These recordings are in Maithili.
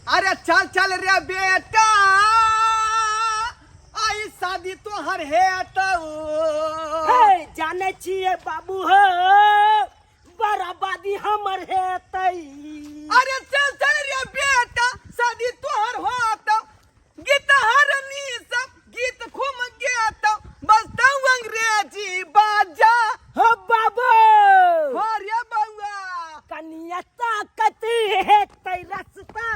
अरे चल चल रे बेटा, आई शादी तोहर हेतौ। हे जाने छियै बाबू हो, बराबादी हमर हेतै। अरे चल चल रे बेटा, शादी तोहर होतौ, गीत हरनी सब गीत खूब गेतौ, बजतौ अंग्रेजी बाजा। हो बाबू, हो रे बउआ, कनिया ताकत हेतै रस्ता,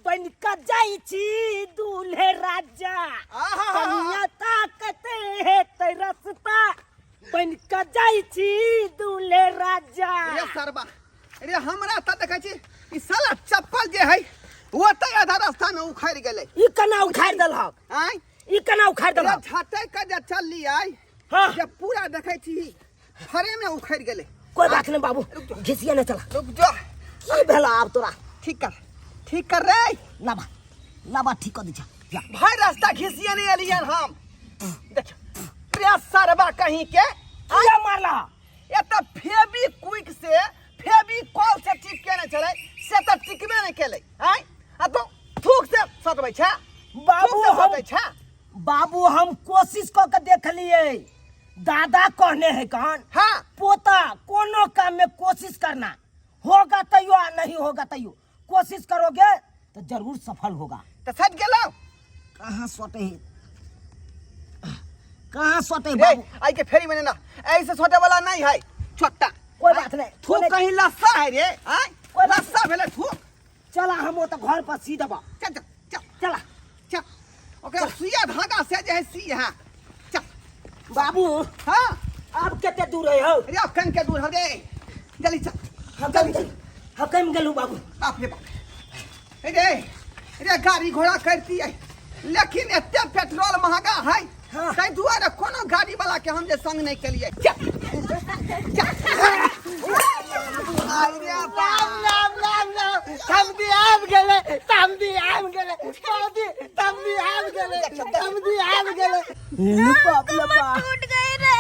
बन कऽ जाइ छी दूल्हे राजा। कनिया ताकत हेतै रस्ता, बन कऽ जाइ छी दूल्हे राजा। रे सरबा रे, हमरा तऽ देखै छी ई साला चप्पल जे है ओतै आधा रास्ता में उखड़ि गेलै। ई केना उखाड़ि देलहक? आँय, ई केना उखाड़ि रे देलहक? झटै के जे चललियै हाँ। जे पूरा देखै छी फरे में उखड़ि गेलै। कोई बात नहीं बाबू, घिसिया नहीं चला। रुक जो। की भेला आब तोरा? ठीक कर, ठीक कर रे। लाबा लाबा, ठीक कर दै छा। जा। भाई रास्ता घिसिया नहीं एलियन हम। देख रे सरबा कहीं के किया मारला? ए त फेबी क्विक से फेबी कॉल से ठीक केने छलै से त टिकबे नहीं केलै। आय आ तो थूक से सटबै छै बाबू, थूक से सटै छै। बाबू हम कोशिश कऽ के देखलियै, दादा कहने है कहन। हाँ। पोता कोनो काम में कोशिश करना होगा तैयो आ नहीं होगा तैयो, कोशिश करोगे तो जरूर सफल होगा। त सट गेलौ। कहाँ सटे है, कहाँ सटे है रे, बाबू? आई के फेरी में ना ऐसे सटे वाला नहीं है छोटा। कोई बात नहीं, थूक कहीं लस्सा है रे। आय कोई बात लस्सा भेलै थूक। चला हम ओतऽ घर पर सी देबा। चल चल चल। चला चल, ओकरा सुइया धागा से जे है सी है। चल बाबू। हाँ। अब कते दूर है हो? अरे अब कन के दूर है रे, जल्दी चल। हम कम गेलू, हम कम गेलू बाबू। बाप रे बाप, रे रे गाड़ी घोड़ा करती है लेकिन एते पेट्रोल महंगा है। हाँ। ताहि दुआरे कोनो गाड़ी वाला के हम जे संग नहीं केलिए। चल चल। आई रे बाप। राम राम राम, समधी आबि गेलै, समधी आबि गेलै, समधी, समधी आबि गेलै, समधी आबि गेलै। बाप रे बाप, टूट गई रे।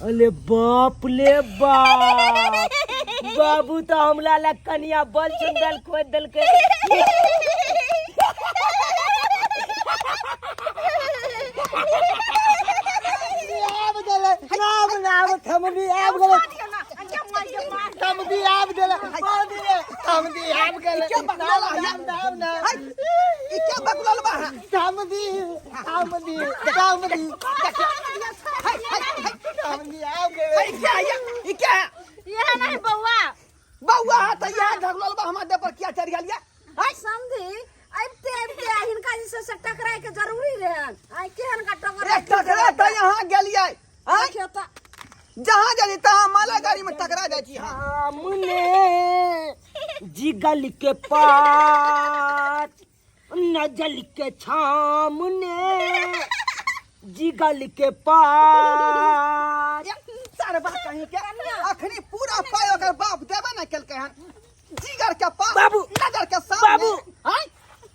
अरे बाप ले बाप, बाबू तो हमरा लग कनिया बड़ सुंदर खोज देलकै। आबि गेलै, राम राम, थमनी आबि गेलै, थमनी आबि गेलै, बाबू रे, थमनी आबि गेलै। के बकलोल है? राम राम राम, हाय, ई के बकलोल बा है? थमनी थमनी थमनी हाय, हाय, हाय। थमनी आबि गेलै। हाय, क्या है ये? ई क्या है? यह नहीं बउआ। बउआ है त इएह ढकलोल बा हमरा देह पर किया चढ़ि गेल ये? हाय। समधी अबिते अबिते आ हिनका जे छै से टकराय के जरूरी रहन। आइ केहन का टकरा रे टकरा त यहाँ गेलियै। आँय? देखियौ त। जहाँ जानी तहाँ माला गाड़ी में टकरा जाइ छी। हाँ। सामने जिगल के पात नजल के छामने जिगल के पात। ये सरबा कहीं के अखनी पूरा पाय ओकर बाप देबे न केलकै हन। जिगर के पात बाबू। नजर के सामने। बाबू। आँय?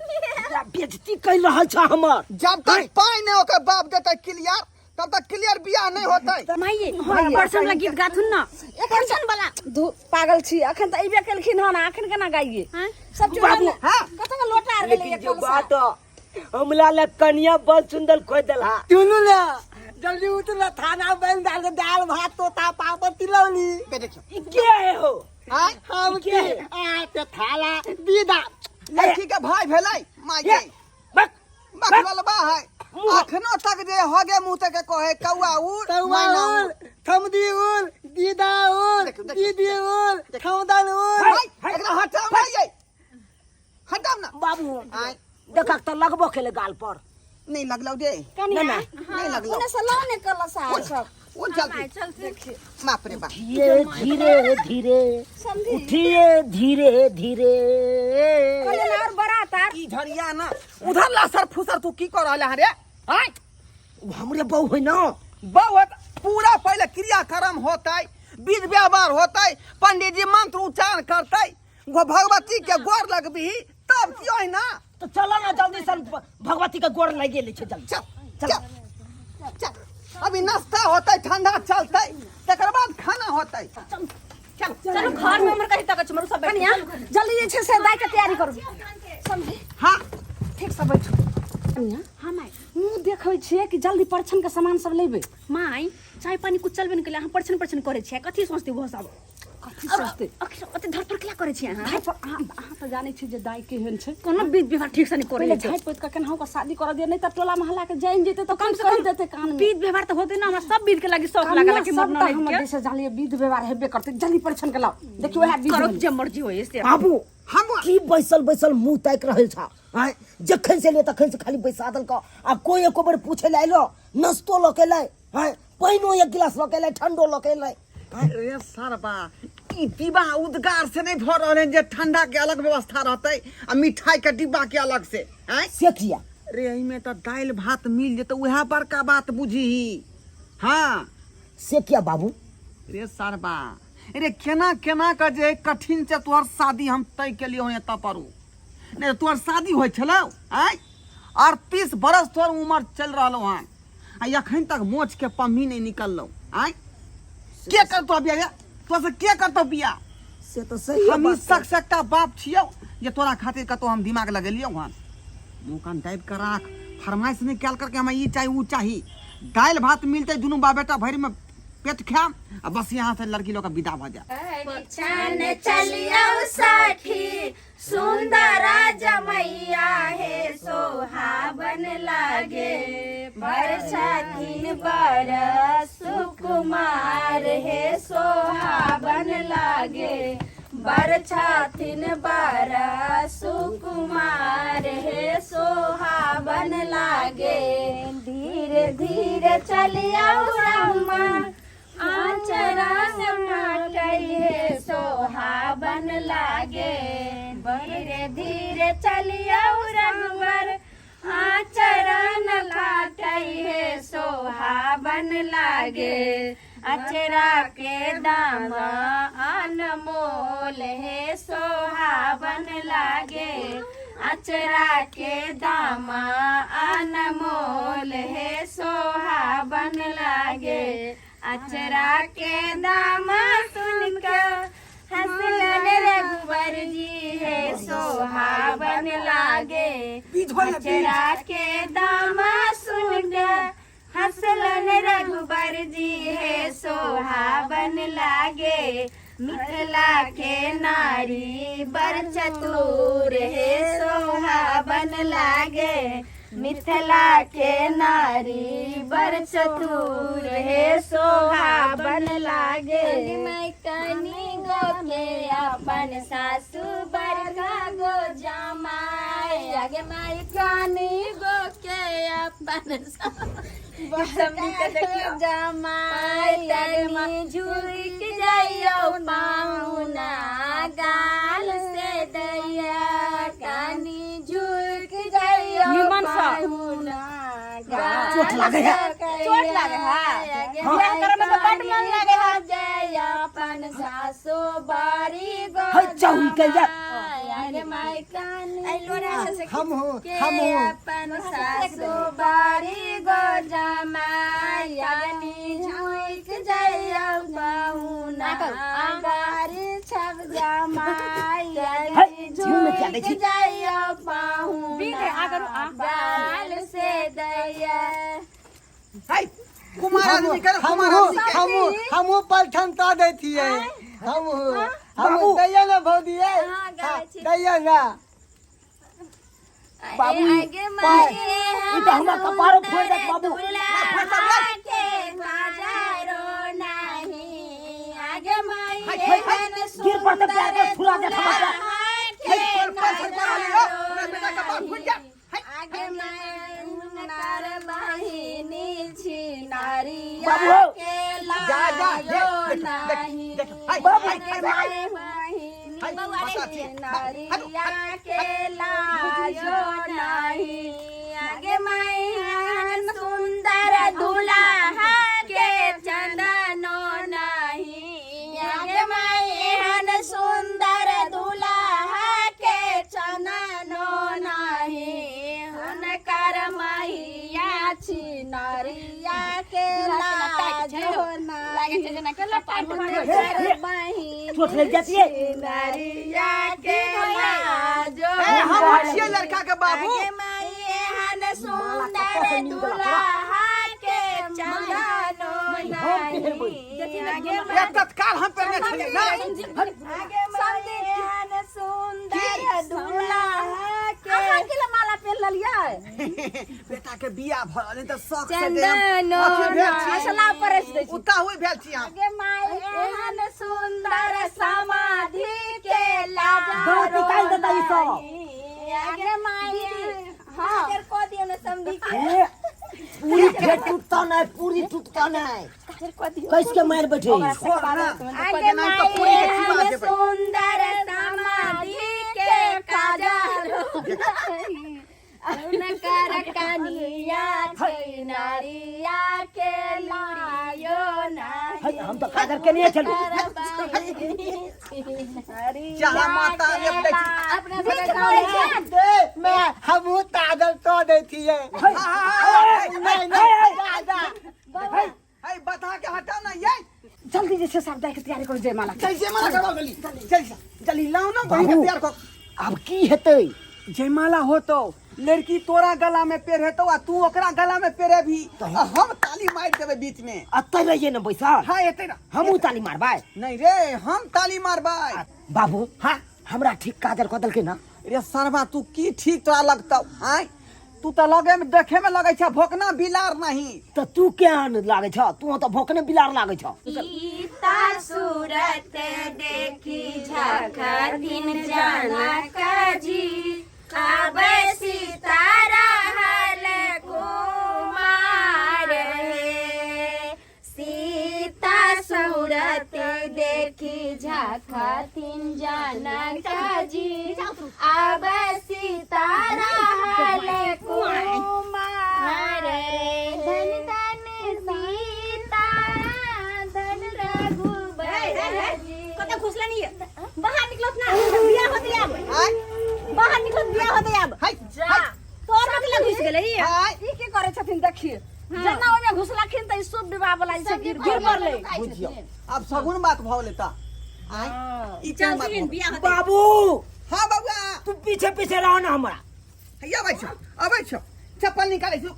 पूरा बेइज्जती कैल रहल छ हमर। जब तक पाय नहीं ओकर बाप देतै क्लियर तब तक क्लियर बियाह नहीं होतै। माइये, परसन वाला गीत गाथुन न। परसन वाला। धू पागल छी, अखन त अइबे केलखिन हन, अखन केना गाइए? हाँ? सब चीज बाबू। हाँ। कतऽ के लोटा आर गेलै लेकिन जो कलसा? बात हमला लग कनिया बड़ सुंदर खोज देलहा। सुनू ना, जल्दी उठू ना, थाना बन दाल के दाल भात तोता पापड़ तिलौली। बे देखियो। ई के है हो? आँय? हम के है? आ ते थाला दीदा। लड़की के भाई भेलै माय ये, के। बक, बकलबा है। मुँह। अखनो तक जे होगे मुँह तक के कहे कौआ उड़, कौआ मैना उड़, उड़। थमदी उड़, दीदा उड़, देखियो, देखियो, दीदी उड़, थमदन उड़। हाय, एकरा हटाउ ना ये। हटाउ ना। बाबू, आँय। देखक तऽ लगबो खेले गाल पर। नहीं लगलौ रे। कनिया, ना, ना, नहीं लगलौ। ओने से लाओ ने कलसा आर सब। ओ चलती। चलती। बाप रे बाप। धीरे धीरे धीरे समधी। उठिए धीरे धीरे। कनिया और बरात आर। ई झरिया ना उधर लासर फुसर तू की कर रहल है रे? आँय? उ हमरे बहू है ना। बहू है त पूरा पहले क्रियाक्रम होतै, विध व्यवहार होतै, पंडित जी मंत्र उच्चारण करतै, गो भगवती के गोर लगबही तब की होय ना। तो चलो ना जल्दी से भगवती के गोर लगे ले छे जल्दी। चल, चल, चल। अभी नाश्ता होतै, ठंडा चलतै, तकर बाद खाना होतै। चल। चल। चलू घर में हमर कहीं तक छै मरु सब बैठ। कनिया जल्दी जे छै से दाइ के तैयारी करू समझी। हाँ। ठीक से बैठू कनिया। हाँ माय। मुँह देखै छियै कि जल्दी परछन के सामान सब लेबै। माय चाय पानी कुछ चलबे नहि केलै, अहाँ परछन परछन करै छियै, कथी सोचते ओहो सब? कथी और सोचते? अखन ओते धरफड़ किया करै छियै अहाँ? भाइ पर अहाँ अहाँ तऽ जानै छी जे दाइ केहन छै। कोनो विध व्यवहार ठीक से नहि करै पहिले छै। झाँपि पोति कऽ केनाहु कऽ शादी करऽ दिअ, नहि तऽ टोला मोहल्ला के जानि जेतै तऽ कम से कहि कम देतै कान मे। विध व्यवहार तऽ होतै ने, हमरा सब विध के लागि शौक लागल कनिया कि मर सबटा ननैद हमर के। देश जालिए विध व्यवहार हेबे करतै, जल्दी परछन के लाउ, देखियौ वएह विध करब भेलै। जे मर्जी होय से। बाबू हम की बैसल बैसल मुंह ताकि रहल छा? आँय, जखन से एलियै तखन से खाली बैसा देलकौ, आ कोई एको बेर पूछे लए अयलो? नाश्तो लऽ के एलै? आँय, पानिओ एक गिलास लऽ के एलै? ठंडो लऽ के एलै? अरे सरबा, ई डिब्बा उद्गार से नहीं भर रहल है जे ठंडा के अलग व्यवस्था रहते आ मिठाई के डिब्बा के अलग से। आँय? से किया? रे एहिमे तऽ दालि भात मिल जेतै, उएह बड़का बात बुझही। हाँ। से किया बाबू? रे सरबा, रे केना केना के जे कठिन से तोहर शादी हम तय केलियौ हँ एतऽ पर, नहीं तोहर शादी होइ छलौ? आँय, 38 बरस तोहर उमर चलि रहलौ हन आ एखन तक मोछ के पम्मी नहीं निकललौ। आँय, के करतौ बियाह रे? तोरा से के करतौ बियाह? से तऽ सही हम बात। शख्स एकटा बाप छियौ जे तोरा खातिर कतौ हम दिमाग लगेलियौ हन। मुँह कान दाबि कऽ राख, फरमाइश नहि कयल करके हमरा ई चाही ओ चाही। दालि भात मिलतै, दुनू बाप बेटा भरि में पेट खायब आ बस यहाँ से लड़की लऽ कऽ विदा भऽ जायब। छन चलियौ सखी सुंदर जमैया हे सोहावन लागे, बरसाथिन बर सुकुमार हे सोहावन लागे, बरछाथिन बर सुकुमार हे सोहावन लागे। धीरे धीरे चलियौ रम्मा आचरा समाटै हे सोहावन लागे, धीरे धीरे चलियौ रघुवर आचरण काटै हे सोहावन लागे। अचरा के दाम अनमोल हे सोहावन लागे, अचरा के दाम अनमोल हे सोहावन लागे। अचरा के दाम सुन के हंसलन रघुवर जी हे सोहावन लागे, अचरा के दाम सुन के हंसलन रघुवर जी हे सोहावन लागे। मिथिला के नारी बड़ चतुर हे सोहावन लागे, मिथिला के नारी बड़ चतुर हे सोहावन लागे। कनी गो के अपन सासू बड़का गो जमाए, आगे माई कनी गो के अपन जमाए, तनी झुक जाइयो पाहुना गाल से दैया, कनी झुक जाइयो निमन सँ। पाहुना गाल चोट लागे है। चोट लागे है। बियाह करे में तो बड मन लागे है। जय अपन सासु बारी गो है, जाऊ निकल जा। आगे माई कानी हम हो के हम हो अपन सासु बारी गो जमाई, अग्नि झुक जाइयो पाहुना गारी छब जमाई, अग्नि जीव में क्या दै झुक छी? जाइयो पाहुना बीत है, आ करू, आ। गाल से दैया। है कुमार आदमी कर, कुमार आदमी के। हम हमहू पलथन ता दै छियै, हम हम दैया ना भौजी, हाँ, गाय छी। दैया ना बाबू, आगे मारे ई तऽ हमरा कपारो फोड़ि देत बाबू। के नजरो नहीं, आगे माई हाय, हाय, हाय। गिर पड़तै प्यार के फुला देत हमरा। के पर पर पर पर आली हो, हमरा बेटा के बाल फूट जा। हाय, आगे माई कर बहिनी छी नारिया बाबू हो। के जा, जा, देख, लाजो देख, देख, नहीं। देख, हाय, बाबू। हाय, हाय, हाय। आगे माई हाय, बसा छी। नारिया के लाजो नहीं, आगे माई सुंदर दुल्हा के चंदनो नहीं, आगे माई सुंदर दुल्हा के चंदनो नहीं, हुनकर मैया छी नारिया के लाजो नहीं, हुनकर बहिनी चोट लग जाती है। नरिया के लाजो ए, हम छियै लड़का के बाबू। आगे माई एहन सुंदर दुल्हा के चंदनो नहीं। आगे ए, तत्काल हम पेरने छलियै ना। आगे माई एहन सुंदर दुल्हा के अहाँ के लए माला पेन लेलियै? बेटा के बियाह भऽ रहल तऽ शौक से जे हम चंदनो अथी भेल छी। अच्छा लाव परसि दै छी। उताहुई भेल छी हम। आगे माई एहन सुंदर समाधि के लाजो बहुत निकालि देता ई सब। नहीं। आगे माई हाँ को दियो ने समधी के ए, पूरी फेर टूटता नहीं, पूरी टूटता नहीं, कैस के मार बैठे। छोड़ ना। आगे नहीं तो माई पूरी के खिला एहन देबै। सुंदर समाधि के काजल हुनकर कनिया छै नारिया के लुरियो है, नाही। हम तो काजर के नहीं चलू। जहाँ माता रे दै छी। अपना सबके गाँव में मैं हमहू ताजल तो दै छियै। हाँ, हाँ, हाँ, नहीं नहीं दादा। है, बता के हटाओ ना ये। जल्दी जे छै सब जाके तैयारी करू जयमाला के। चल जयमाला करवा गेली। चल जल्दी लाओ ना बहिन के बाबू। तैयार कर। अब की हेतै? जयमाला होतो, लड़की तोरा गला में पेरहेतो आ तू ओकरा गला में पेरेबी आ हम ताली मारि देबै बीच में। अतै रहिए ने बैसल। हाँ एते ना। हमहूँ ताली मारबै। नहीं रे, हम ताली मारबै। बाबू। हाँ। हमरा ठीक काजर कऽ देलकै ना? रे सरवा, तू की ठीक तोरा लगतौ? आय तू तऽ लगे में देखे में लगै छ भोकना बिलार नहीं। तऽ तू केहन लागै छ? तू तऽ भोकने बिलार लागै छ। सीता सूरत देखी झखथिन जनक जी, आबै सीता रहल कुमार हे। सीता सूरत देखी झखथिन जनक जी, आबै सीता रहल कुमार हे। धन धन सीता धन रघुबर जी। कतऽ घुसलनि ये? बाहर निकलत ना, बियाह होतै आब। आय बाहर निकलत, बियाह होतै आब। हाय जा तोर कथी लए घुसि गेलै ई? हाय। ई की करै छथिन देखिए, जेना ओहिमे घुसलखिन तऽ ई शुभ विवाह वाला जे छै गिर गिर पड़लै। बुझियौ आब सगुन बात भऽ गेलै तऽ आय ई कोन बात भऽ गेलै? बियाह होतै। बाबू। हाँ बबुआ। तू पीछे पीछे रह ना हमरा। हैया अबै छौ, अबै छौ, चप्पल निकालै छौ।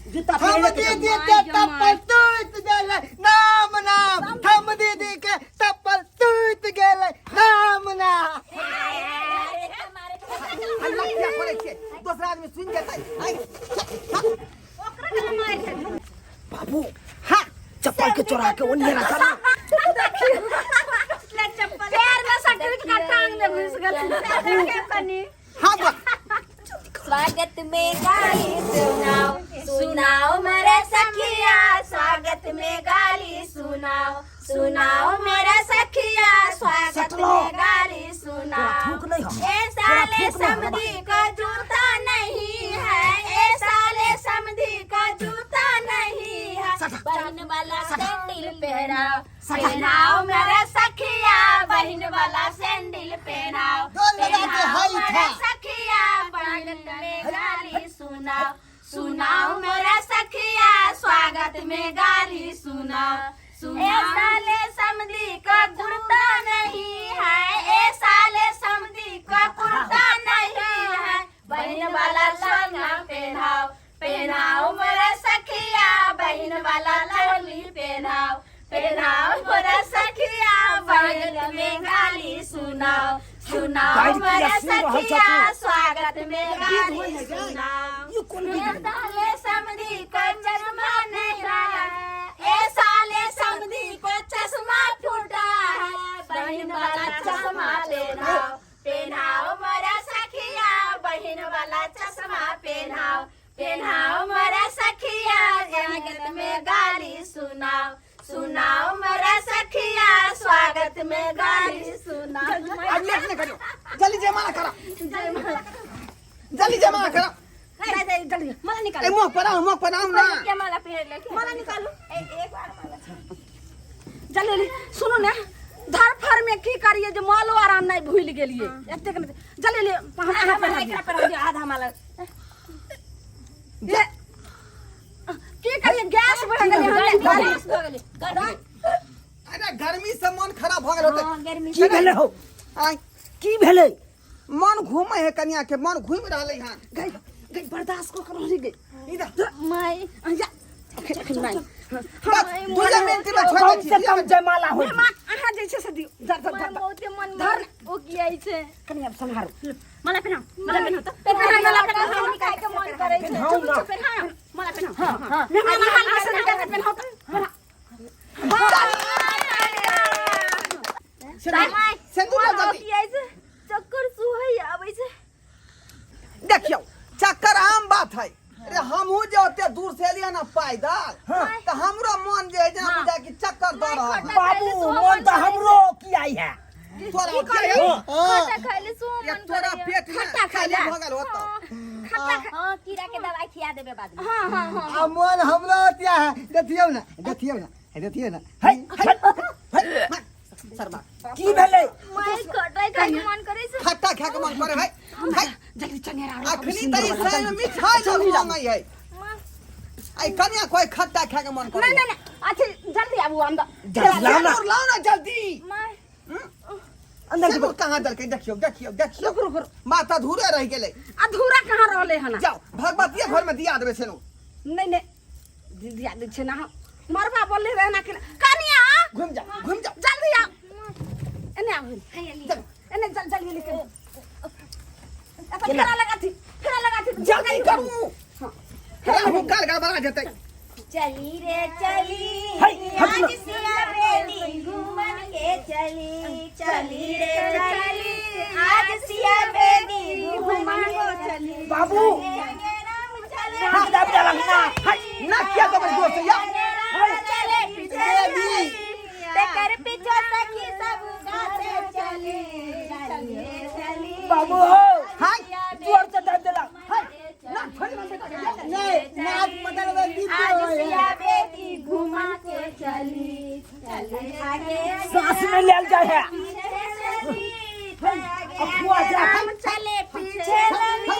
जूता हम पहिरे के दीदी के चप्पल टूट गेलै नाम नाम, हम दीदी के चप्पल टूट गेलै नाम नाम। हल्ला किया करै छियै? दोसरा आदमी सुनि जेतै। आय बाबू। हाँ। चप्पल के चोरा के ओनिये रखा ना। पैर में सटक के टांग में घुस गेलै। हाँ बोल। स्वागत में गाली सुनाओ सुनाओ मेरे सखिया, स्वागत में गाली सुनाओ सुनाओ मेरे सखिया, स्वागत में गाली सुनाओ। थूक नहीं हम। ए साले समधी का जूता नहीं है, ए साले समधी का जूता नहीं है, बहन वाला सैंडल पहनाओ पहनाओ मेरे सखिया, बहन वाला सैंडल पहनाओ गोल लगा के पहनाओ हाई मेरे था। सखिया, स्वागत में गाली सुनाओ सुनाओ मेरे सखिया, स्वागत में गाली सुनाओ सुनाओ। ए साले समधी का कुर्ता नहीं है, ए साले समधी का कुर्ता नहीं है, बहन वाला लहंगा पहनाओ पहनाओ मेरे सखिया, बहन वाला चोली पहनाओ पहनाओ मेरे सखिया, स्वागत में गाली सुनाओ सुनाओ गाइड किया मेरे सुन रहल सखिया, छथुन। स्वागत में गाली सुनाओ। ई कोन गीत ए भेलै? साले समधी को चश्मा नहीं है, ए साले समधी को चश्मा टूटा है, बहन वाला चश्मा पहनाओ पहनाओ मेरा सखिया, बहन वाला चश्मा पहनाओ पहनाओ मेरा सखिया, स्वागत में गाली सुनाओ सुनाओ मेरा सखिया, स्वागत में गाली सुनाओ। अब लेट नहीं करियो, जल्दी जयमाला करा, जल्दी जयमाला करा। जल्दी माला ए निकालू। मुँह पर आओ, मुँह पर आओ ना। के माला पहन ले, माला निकालू। ए एक बार माला। जल्दी सुनू ने, धरफर में की करिए जे मालो आराम नहीं भूल गेलिए एतेक ने। जल्दी ले हम अहाँ माला पहिरा एकरा पहिरा दियौ, आधा माला। दियौ। की करिए, गैस बढ़ गेलै। गैस भऽ गेलै। अरे गर्मी से मन खराब भऽ गेल होतै। हाँ, गर्मी की भेलै हो? आय की भेलै? मन घूमै है कनिया के, मन घूमि रहलै हन। गई गई, बर्दाश्त को करो गई। इधर माय जा, अखन नहीं। बस 2 मिनट में छोड़ कम दै से छी। कम जयमाला होई। मेहमान अहाँ जे छै से दियौ। धर धर माय धर। बहुते मन धर। ओ किया छै। कनि आब सम्हारू। मला पेनाओ, मला पेनाओ त। पेनाओ, मला पेनाओ, खाय के मन करै छै। पेनाओ ना। पेनाओ, मला पेनाओ। हां। मेहमान अहाँ लग से निकाल के पेनाओ त। माय सिन्दूर मन लगा ओ जल्दी। किया छै, चक्कर सुहै आबै छै। देखियौ, चक्कर आम बात है। अरे हमहूँ जे ओते दूर से एलियै ना पैदल, तऽ हमरो मन जे है जेना बुझाय कि चक्कर दऽ रहल है। बाबू, मन तऽ हमरो की आई है। तोरा की है? खट्टा खाइले सो ये मन तोरा करैया। पेट में खट्टा खाली खाइला। भऽ गेल होतौ। हां, कीड़ा के दवाई खिया देबे बाद में। हां हां हां। आ मन हमरो ओतिया है, देखियौ ना, देखियौ ना, देखियौ ना। है सरबा की भेलै? माय खट्टा खाय के मन करै छै। खट्टा खाय के मन करे है। है जल्दी चनेरा। अखनी तऽ ई सही में मिठाई लोग मांगै है। आई कनिया कोई खट्टा खाय के मन करे। नहीं नहीं नहीं, अथी जल्दी आबू अंदर। जल्दी लाओ ना। सिन्दूर लाओ ना जल्दी। माय अंदर। सिन्दूर कहाँ देलकै? देखियौ देखियौ देखियौ, माथा अधूरे रहि गेलै। अधूरा कहाँ रहलै हन? जाओ, भगवतीये घर में दिया देबै सिन्दूर। नहीं नहीं, दिया दै छै ना, मरबा बोलले रहे ना कि कनिया। घुमि जाओ, घुमि जाओ। जल्दी आओ, एने आबू, एने जल जल्दी लेके फेरा लगा थी, फेरा लगा थी। जल्दी करू, राहु काल गड़बड़ा जेतै। चली रे चली, है, हट ना। आज सिया बेटी घूमन के चली, चली रे चली, आज सिया बेटी घूमन के चली। बाबू। आगे राम चले, हाथ दाब देलक ना। है ना, किया देबै जोर से या। आगे राम चले, पीछे चली, तेकर पीछे सखी सब गाते चली, चली रे चली। बाबू हो, हाय जोर से दाब देलक। हाय ना, छोड़ ना बेटा के। नहीं, नाच मतलब गीत आज होय है। सिया बेटी घूमन के चली, चली आगे सास में लेल जाय है। पीछे चली, अफवाह जा। राम चले पीछे चली,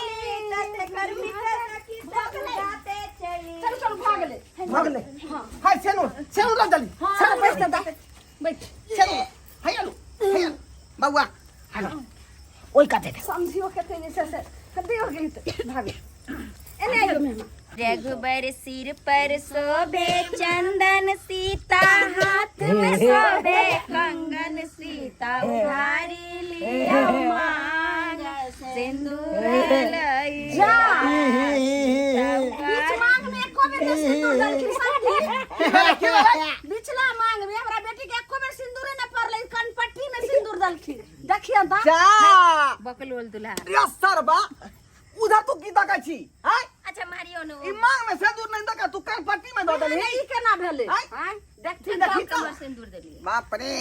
तेकर पीछे सखी सब गाते चली। चल चल, भाग ले। भऽ गेलै। हाय, सिन्दूर सिन्दूर ला जल्दी। हां, बैठ दादा, बैठ। सिन्दूर हाय, आलू हाय, आलू बौआ हाय। ओहि काते दे। समझियो कते जे छै से दियो गीत भाभी। एने आइयो मेहमान। रघुबर सिर पर शोभे चंदन सीता, हाथ में शोभे कंगन सीता, उधारी लिया मांग सिंदूर लई। जा, बीच मांग में एको बेर के सिंदूर देलखिन समझी। बिचला मांग में हमरा बेटी के एको बेर सिंदूरे न पड़लै, कनपट्टी में सिंदूर देलखिन, देखियन त। जा। बकलोल दुल्हा। रे सरबा, उधर तू की तकै छी? आय। अच्छा, मारियो न। ई मांग में सिन्दूर नहीं दका, तू कनपट्टी में दऽ देलही। ई केना भेलै? आँय? आँय, देखथिन। देखी तऽ। सिंदूर देलियै। बाप रे।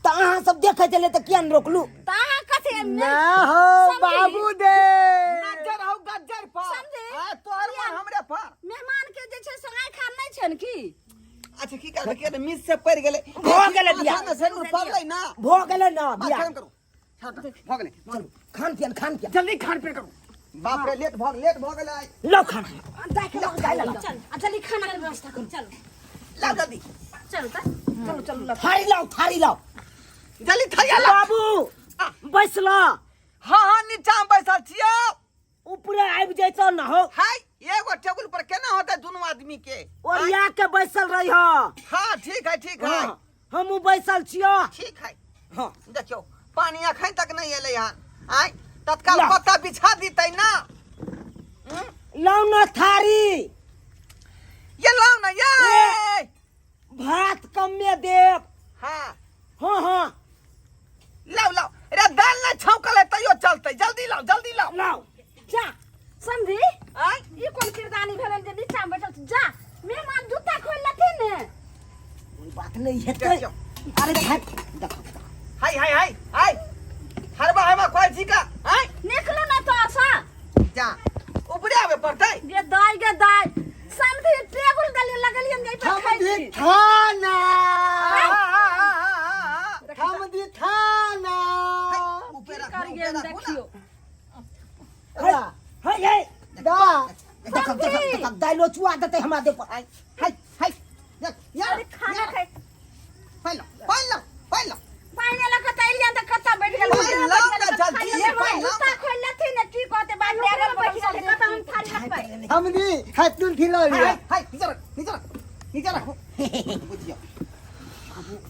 तऽ अहाँ सब देखै छलियै तऽ किया नहि रोकलू? तऽ अहाँ कथी ना हो बाबू दे। नजर हौ गज्जर पर। समझी? आय, तोहर मन हमरे पर। मेहमान के जे छै से आँखि आर नहि छनि की? अच्छा, की करबै के मिस से पड़ि गेलै। भऽ गेलै बियाह। माथा में सिन्दूर पड़लै ना। भऽ गेलै ना बात बियाह। खत्म करू, भऽ गेलै। चलू, खान पियन, खान पियन। जल्दी खान पीन करू। बाप रे, लेट भऽ लेट भऽ गेलै। लो खाना। दाइ के लग दाइ लग, आ जल्दी खाना के व्यवस्था करू। चलो। लाउ जल्दी। चलो त। चलू चलू, लग। थारी लाओ, थारी लाओ। जल्दी थरिया लाउ। बाबू, बैसला? हाँ हाँ, नीचा में बैसल छियौ। ऊपरे आबि जैतौ न हो। हाय, एगो टेबुल पर केना होतै दुनू आदमी के? ओरिया के बैसल रही हो। हाँ, ठीक है, ठीक है। हाँ, हमहूँ बैसल छियो। ठीक है। हाँ। देखियौ, पानी अखन तक नहीं एलै हन। आय, तत्काल ला। पत्ता बिछा दितै ना। लाउ न थारी। ये लाओ ना ये। भात कमे देब। हाँ। हाँ हाँ। लाओ लाओ। अरे दाल ना छौंकल है तैयो चलतै, जल्दी लाओ, जल्दी लाओ। लाउ। जा समझी। आय। ई कोन किरदानी भेलन जे नीचा में बैठल छै? जा, मेहमान जूता खोल लेथिन ने। कोई बात नहीं हेतै। देखियौ। अरे भाई, देखो देखो। हाय हाय हाय हाय, हरबा हरबा कोई छी का? हाय। निकलू ना तो आसा। जा, ऊपरे आवे पड़तै। गे दाई, गे दाई, समझी, टेबुल गली लगलियन जे पर हम खाइ दी छी। थाना, हाँ। हम दी थाना। ऊपरे राखू, करियन ऊपरे राखू ना। देखियो। हाय हाय हाय। दा। देखो देखो देखो, दाइलो चुआ देतै हमरा देह पर। हाय हाय हाय, देख यार। अरे खाना खाइ। पानि लाओ पानि लाओ पानि लाओ पानि लऽ कऽ तऽ एलियनि तऽ कतऽ बैठ गेल पानि लाओ तऽ जल्दी पानि लाओ जूता खोलि लेथिन ने की कहते बाप रे अगल बैठ गेल कतऽ हम थारी रखबै समझी है तुलसी लऽ हाय लिअ हाय हाय नीचा रख नीचा रख नीचा रखो बुझियो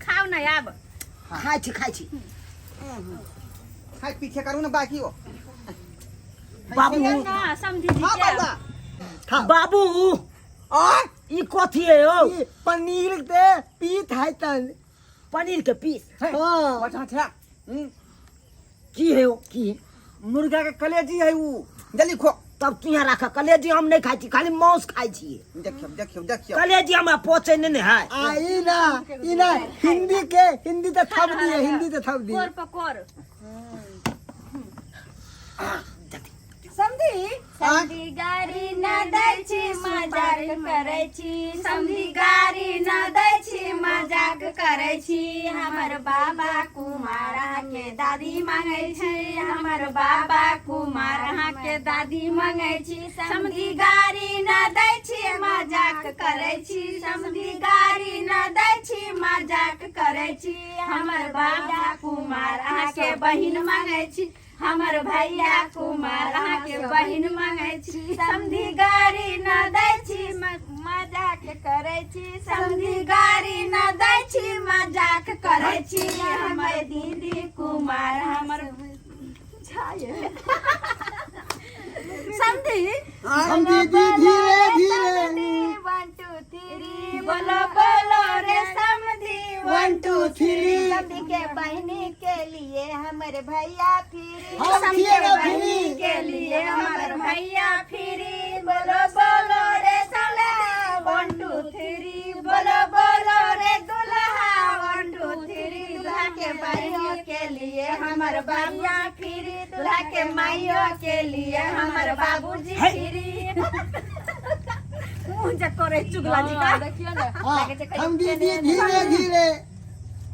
खाउ ने आब खाइ छी खाइ छी हाय पीछे करू ना बाकी हो बाबू ना समझी जी हाँ के बाबा खाओ बाबू और ई कथी है यौ ई पनीर के पीत है तन पनीर के पीस हाँ अच्छा अच्छा की है यौ की है मुर्गा के कलेजी है ऊ जल्दी खो तब तू यहाँ राख कलेजी हम नहीं खाइ छी खाली मांस खाइ छी देखियो देखियो देखियो कलेजी हमरा पचै नहि ने है आ ई ना ई ना हिंदी के हिंदी तो थप दिए हिंदी तो थप दिए कोर पकोर समझी समधी गारी न दै छी मजाक करै छी समधी गारी न दै छी मजाक करै छी हमर बाबा कुमार अहाँके दादी मांगै छी हमर बाबा कुमार अहाँके दादी मांगै छी समधी गारी न दै छी मजाक करै छी समधी गारी न दै छी मजाक करै छी हमर बाबा कुमार अहाँके बहिन मांगै छी हमर भैया कुमार अहाँके बहिन मांगै छी समधी गारी न दै छी मजाक करै छी समधी गारी न दै छी मजाक करै छी हमर दीदी कुमार हमर समझी हम दीदी धीरे धीरे वन टू थ्री बोलो बोलो रे समधी वन टू थ्री समधी के बहिनी के लिए हमर भैया फ्री हम समधी थिए के ना बहिनी फ्री। के लिए हमर भैया फ्री बोलो बोलो रे समधी वन टू थ्री बोलो बोलो रे दुल्हा वन टू थ्री दुल्हा के बहिनी के लिए हमर भैया फ्री दुल्हा के माइयो के लिए हमर बाबूजी फ्री मुँह जे करे चुगला जी का देखियो ना हाँ, हम दीदी धीरे धीरे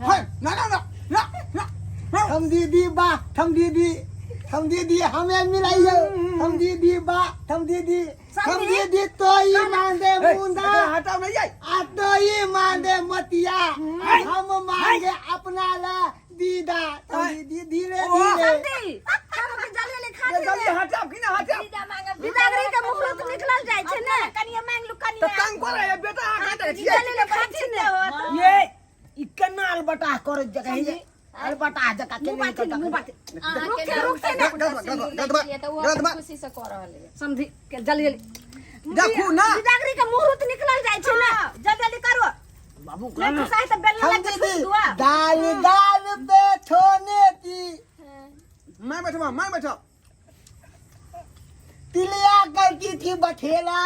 हाय ना ना ना ना ना हम दीदी बा हम दीदी हम दीदी हमें मिलाइयो हम दीदी बा हम दीदी हम दीदी तो ही मांगे मुंदा हटाओ नहीं जाए आ तो ही मांगे मतिया हम मांगे अपना ला दीदा हम दीदी धीरे धीरे समझी हम के जल्दी जल्दी खा ये जल्दी हटाओ कि ना हटाओ बिदागरी के मुहूर्त निकलल जाइ छै ने कनिया मांग लू तो कनिया तंग कर रहे बेटा आ का जल्दी जल्दी खा छी ने ये ई केना अलबटाह करै जगह है अलबटाह जका के मुँह नहीं बाथी मुँह करता बाथी रुकते रुकते ने गलत खुशी से कऽ रहल है समझी के जल्दी जल्दी देखू ना बिदागरी के मुहूर्त निकलल जाइ छै ने जल्दी जल्दी करो बाबू नहीं तो साहे तो बेलना हम लग के ठूस दीदी दुआ दाल दाल पे छोने की मैं बैठवा मैं बैठा तिलिया करती थी बठेला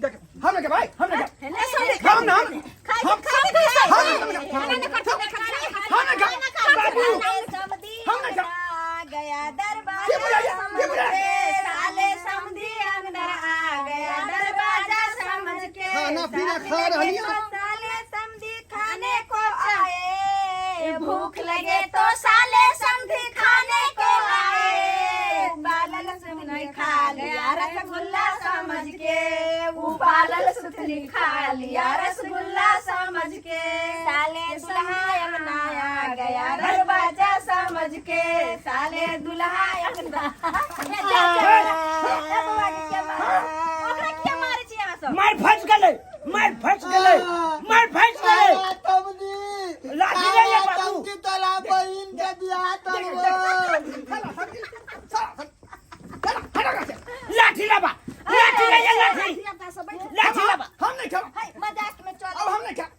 देख हम लेके भाई हम लेके ए समझी हम ना हम हम हम ना आ गया दरबार के बुलाया? के बुलाया? साले समधी अंदर आ गया दरवाजा समझ के खाना पीना खा रही है। साले समधी खाने को आए भूख लगे तो साले समधी खाने को आए बालल सुथनी खा लिया रसगुल्ला समझ के उबालल सुथनी खा लिया रसगुल्ला समझ के साले दुल्हा अंगना आ गया दरवाजा समझ के साले दुल्हा अंगना ओकरा किया मारै छी अहाँ सब मार फंस गेलै मार फंस गेलै मार फंस गेलै तमदी लाठी ले ले बाबू। तमदी तोरा बहिन के बियाह करबो लाठी लाबा लाठी ले जा लाठी लाठी लाबा हम नहीं खाओ मजाक में चल अब हम नहीं खाओ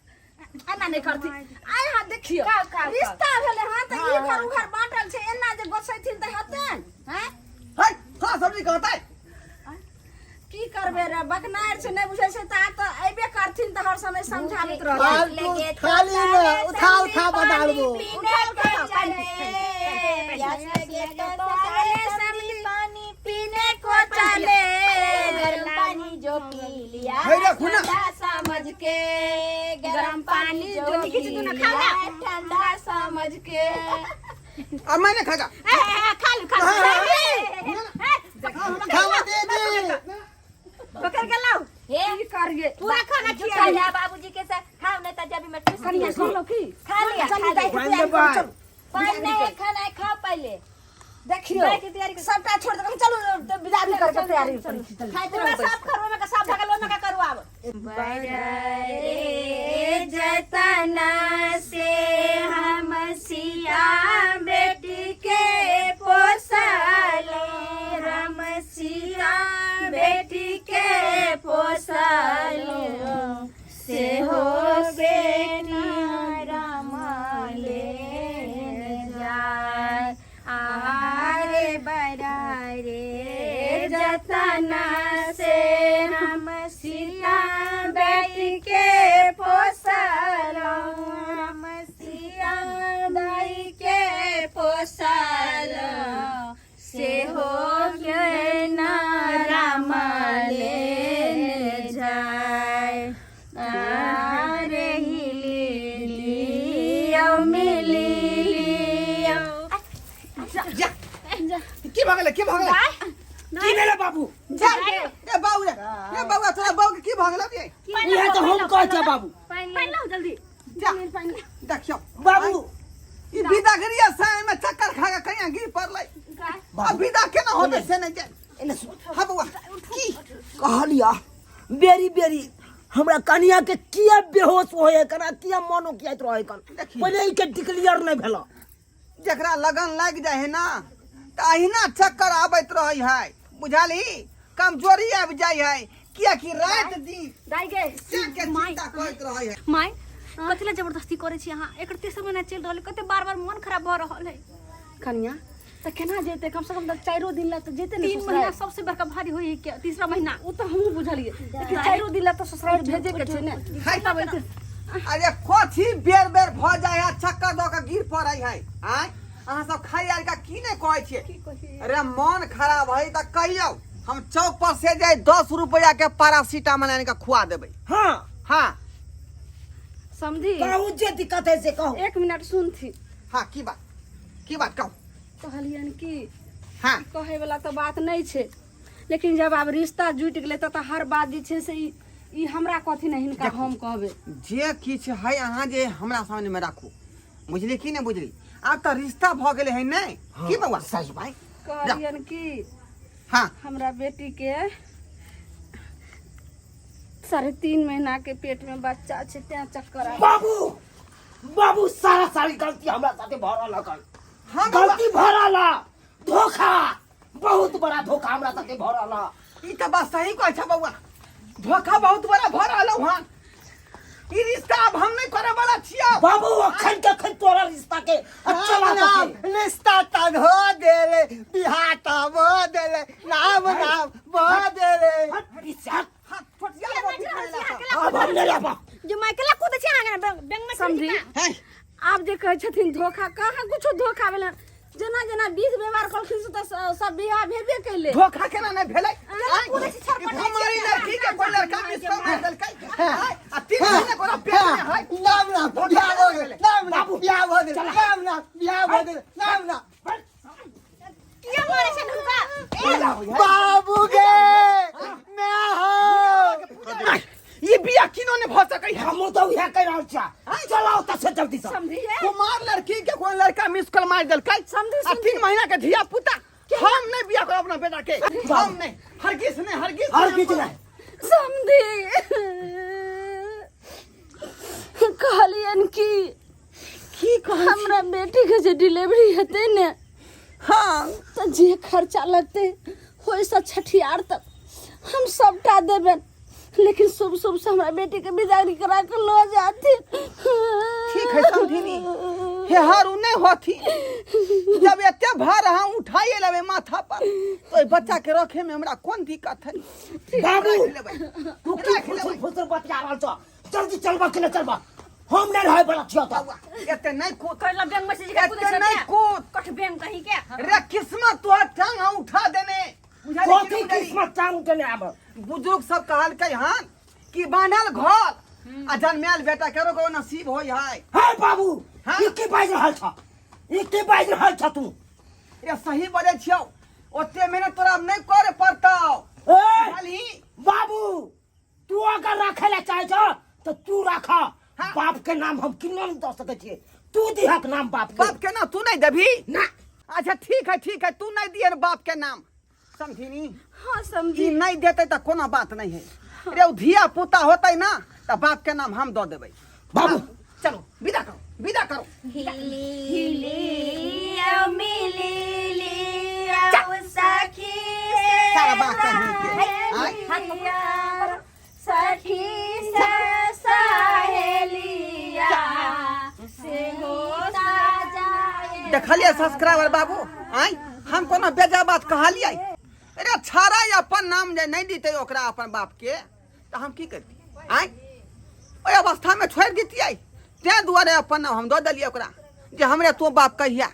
एना नहीं करती आइ हां देखियो खाओ, खाओ, रिश्ता भेलै हां तऽ ई घर उ घर बांटल छै एना जे गोसैथिन तऽ हेतै हैं हाय खा सब्जी कहता है की करबै रे बकनार छै नहि बुझै छै तऽ आ तऽ अयबे करथिन तऽ हर समय समझाबैत रहथिन फालतू थाली में उठा उठा बदालबो पानी पीने को चले गर्म पानी जो पी लिया हे रे, खुना। ठंडा समझ के गर्म पानी जो खींच पी दू ना, खा लिया ना। ठंडा समझ के अब मैं नहीं खाएगा ए, ए, ए, खा लू खा लू हम दीदी पकड़ के लाओ हे की करिए पूरा खाना खिया लिया बाबूजी के साथ खाओ नहीं तो जब मैं कनिया ठूस कहलो की खा लिया देखियो जाय के तैयारी कर। सबटा छोड़ दे चलू तऽ विदा भी करके तैयारी करै छी चलू। खाइ पूरा साफ करू ओहिमे के साफ भऽ गेल ओहिमे के करू आब बड़े जतन से हम सिया बेटी के पोसले हम सिया बेटी के पोसले से हो बेटी राम ले जाय आरे बड़ा रे जतन से हम सीता बेटी के पोसलहुँ हम सिया दाई के पोसलहुँ से हो के ना राम लेने जाय आरे हिली लियो मिली लियो जा की भऽ गेलै की भऽ गेलै की भेलै बाबू जा ए बाबू रे ए बाबू तोरा बाबू के की भऽ गेलै रे इएह तऽ हम कहै छियै बाबू पानि लाउ जल्दी जा देखियौ बाबू ई विदागरिया से एहिमे चक्कर खा के कहिया गिर पड़लै आ विदा केना होतै से नहि जाय एने सुन हाँ बौआ की कहलिया बेरी बेरी हमरा कनिया के किया बेहोश होए कना किया मन ओकियाइत रहे कन देखी। पहिले ई के डिक्लेयर नहीं भेल जकरा लगन लागि जाइ है ना तऽ अहिना चक्कर आबैत रहै है बुझलही कमजोरी आबि जाइ है कियाकि राति दिन दाइ गे से के चिंता करैत रहै है माय कथी लए जबरदस्ती करै छी अहाँ एकर तेसर महीना चलि रहल है कते बार बार मन खराब भऽ रहल है कनिया तऽ केना जेतै कम से कम तऽ चारिो दिन लए तऽ जेतै ने 3 महीना सबसे बड़का भारी होइ है के तीसरा महीना ओ तऽ हमहूँ बुझलियै लेकिन चारिो दिन लए तऽ ससुराल भेजे के छै ने है अरे कथी बेर बेर भऽ जाइ है चक्कर दऽ के गिर पड़ै है आँय अहाँ सब खाइ आर के की नहि कहै छियै अरे मन खराब है तऽ कहियौ हम चौक पर से जाय 10 रुपया के पैरासीटामोल आनि के खुआ देबै हाँ हाँ समझी कहू जे दिक्कत है से कहू एक मिनट सुनथी हाँ की बात की बात कहू कहलियनि कि हाँ कहै वाला तऽ बात नहि छै लेकिन जब आब रिश्ता जुटि गेलै तऽ हर बात जे छै से ई ई हमरा कहथिन आ हिनका हम कहबै जे किछु है अहाँ जे हमरा सामने में राखू बुझली की नहि बुझली आब तऽ रिश्ता भऽ गेलै है नहि की बौआ सही भाई कहलियनि कि हाँ हमरा बेटी के 3.5 महीना के पेट में बच्चा छै तें चक्कर आबि बाबू बाबू सारा सारी गलती हमरा साथे भऽ रहल हन हाँ बौआ गलती भऽ रहल हन। धोखा बहुत बड़ा धोखा हमरा साथे भऽ रहल हन। ई तऽ बात सही कहै छ बौआ धोखा बहुत बड़ा भऽ रहल हन ई रिश्ता अब हम नहीं करे वाला छियै बाबू अखन के अखन तोरा रिश्ता के चला नाम तके। रिश्ता तब हो देले बिहार तब हो देले नाम नाम हो देले हट, पीछे हट। हाँ छोटिया रोटी खाए ला सब। अब हम नहीं आबा जो माइकेला कूदै छै अहाँ बैंक में समझी हैं आब जे कहै छथिन धोखा कहाँ कुछो धोखा भेलै जेना जेना विध व्यवहार कलखिन से तऽ सब बियाह भेबे कैले धोखा केना नहीं भेलै ई कुमारी लड़की के कोई लड़का मिस मार देलकै आँय, आ 3 महीना कोना पेट में है नाम नाम बियाह हो गेल नाम नाम बियाह हो गेल नाम नाम बियाह हो गेल नाम नाम किया मारे छै हुनका बाबू गे मैं हो ई बियाह किनो नहीं भऽ सकै है हमहूँ तऽ उएह कहि रहल छियै चलाओ तऽ से जल्दी से समझिए कुमार लड़की के कोई लड़का मिस कॉल मार देलकै समझी, आ 3 महीना के धिया पुता हम नहीं बियाह करब अपना बेटा के हम नहीं हरगिज नहीं हरगिज हर किछु नहि समझी कहलियन कि की कहै हमरा बेटी के जे डिलीवरी हेतै ने हाँ तऽ जे खर्चा लगतै ओहिसँ छठियार तक हम सबटा देबनि लेकिन शुभ शुभ से हमरा बेटी के विदाई करा के लऽ जाथिन ठीक है समझिनी हे हारू नहीं होथी जब एते भार अहाँ उठाइए लेबै माथा पर तो एहि बच्चा के रखे में हमरा कोन दिक्कत है बाबू राखि लेबै तू की राखि फुसुर लेबै फुसुर बतिया रहल छ जल्दी चलबा कि नहि चलबा हम नहि रहै बला छियौ तऽ बौआ, एते नहीं कूद कहला बैंक में से जे कूदै एते छै नहीं कूद कठ बैंक कहीं के रे किस्मत तोहर टांग हम उठा देने बुझाली कि कथी नहि बुझाली? किस्मत चांग उठेने आब बुजुर्ग सब कहलकै हन कि बान्हल घर आ जन्मायल बेटा केरो को नसीब होय है हे बाबू हाँ? ई की बाजि रहल छ ई की बाजि रहल छ तू रे सही बजै छियौ ओते मेहनत तोरा आब नहि करे पड़तौ ए बुझलही बाबू तू अगर राखे ला चाहे छ तऽ तू राख हाँ। बाप के नाम हम किन्नो नहीं दऽ सकै छियै तू दिहक नाम बाप के बाप के ना तू नहीं देबही ना अच्छा ठीक है ठीक है, तू नहीं दिए बाप के नाम, समझिनी? हाँ समझी। ई नहीं देते तो कोनो बात नहीं है रे, उ धिया पुता होते ना तो बाप के नाम हम दऽ देबै। बाबू चलो विदा करो, विदा करो। हिलियो मिलियो सखी सारा बात कहीं के आय? सखी से सहेलिया से होता जाए। देखलिए सब्सक्राइबर बाबू, आय हम कोनो बेजा बात कहलिए? अरे छाड़ा अपन नाम जे नहीं दीते ओकरा अपन बाप के तो हम की करती? आय ओहि अवस्था में छोड़ि दितियै, तें दुआरे अपन नाम हम दऽ देलियै ओकरा जे हमरे तो बाप कहिया।